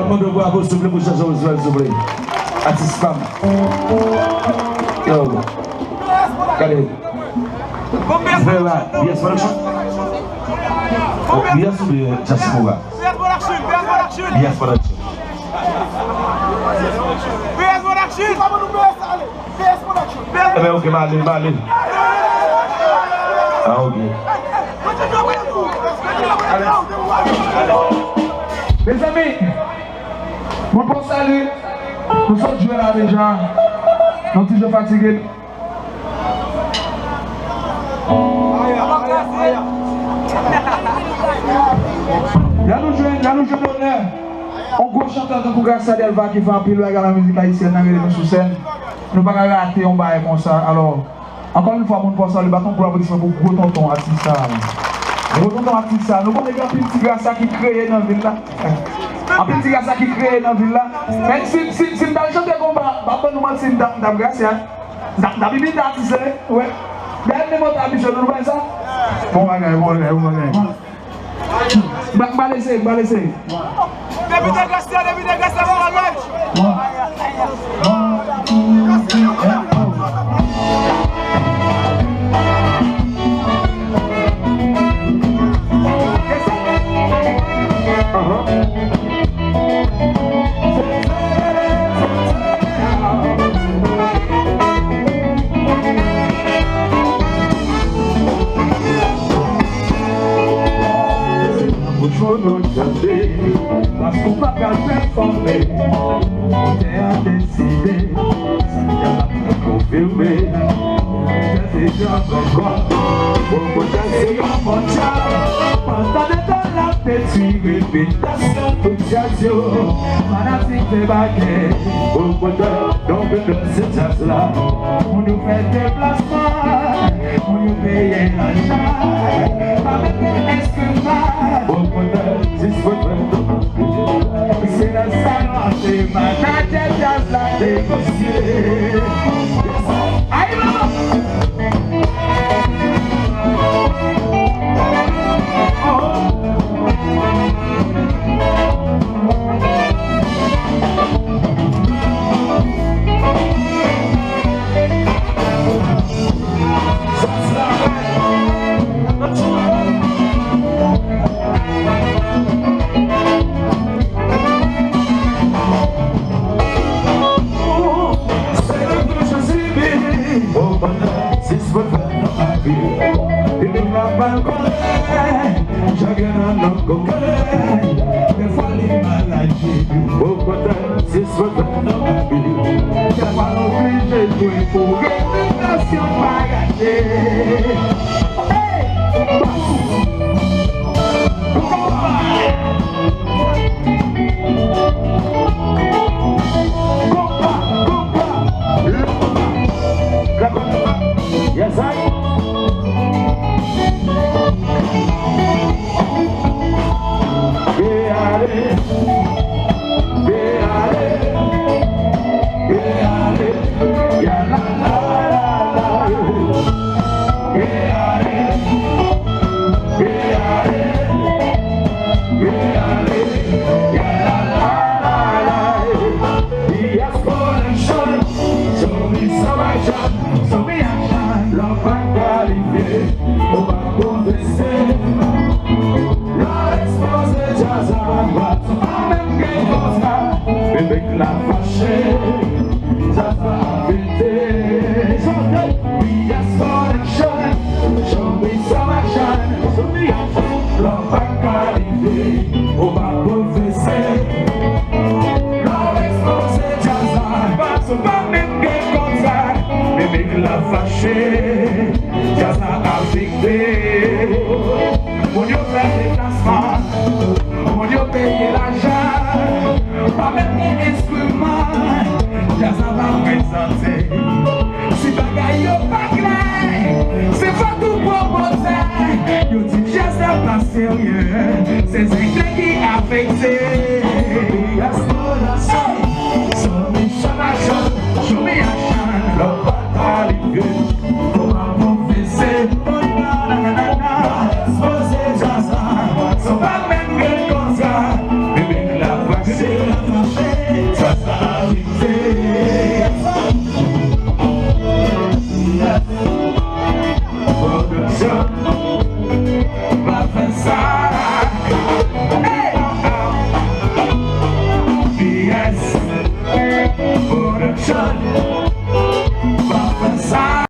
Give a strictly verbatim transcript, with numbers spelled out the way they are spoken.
Mande bravo, souple, pou Jean-Jean Oswald, souple. Atis pa m. Yo. Gade. Frè la, B S Production. B S oubyen Diaspora? B S Production. Ebyen, oke, m ale, m ale. Ah, oke. Mezanmi, moun Pòsali, nou sot jwe la deja. Nou ti jan fatige. Lè nou jwenn, lè nou jwenn onè, yon gwo chantè tankou Gracia Delva ki fè anpil bagay nan mizik ayisyèn nan rele nou sou sèn, nou pa ka rate yon bagay konsa. Alò, ankò yon fwa, moun Pòsali, bat yon gwo aplodisman pou gwo tonton atis sa a. Gwo tonton atis sa a. Nou konnen gen anpil ti Gracia ki kreye nan vil la. Anpil ti Gracia ki kreye nan vil la. Men si, si, si m t al chante konpa, m ap ban nou manti, m t ap, m t ap Gracia. M t ap, m t ap imite atis la, wi. Dayè, m menm mwen t ap abitye, nou wè sa? Bon bagay, bon bagay, bon bagay. M ba, m ba l eseye, m ba l eseye. Depite Gracia, depite Gracia, bon bagay. Bouch nou tande, paske w pa pral pèfòme. Otè a deside, sa k ap konfime. Otè deja pran kò. Bon, otè se yon mòd djaz. Pandan de tan l ap detwi repitasyon tout djaz yo, fanatik debake. Bon, otè, donk, se djaz la. Moun yo fè deplasman. Moun yo peye lajan, pa mete enstriman. Bon, kote dispo. Se nan salon se manadjè djaz la negosye. Ay, manman! Oh. Sis fout fè nan lavi. Epi m ap al konnen, chagren nan nan koken. Dèfwa li malad, epi okontrè, sis fout fè nan lavi. Dèfwa n oblije jwe pou repitasyon pa gate. Hey! Konpa! Konpa, konpa, konpa. Yes, I. Be ale, be ale, be ale, ya la la la la. Be ale, be ale, be ale, ya la la la la. Diaspora Nation, show me some action, show me action. Lè w pa kalifye, ou pa konfese. Lè w ekspoze djaz la, pa menm gen konsa. Bebe k la fache, djaz la ap pete. Diaspora Nation, show me some action. Lè w pa kalifye, ou pa pwofese. Lè w ekspoze djaz la, paske w pa menm gen konsa. Bebe k la fache, djaz la afekte. Moun yo fè deplasman, moun yo peye lajan, pa menm gen enstriman. Djaz la pa prezante. Si bagay yo pa klè, se fòt ou pwopoze. Yo di djaz la pa serye, se zenglen ki afekte. Diaspora Nation, show me some action, show me action. Lè w pa kalifye, ou pa pwofese. Ekspoze djaz la, se pa menm gen konsa. Bebe k la fache. Production.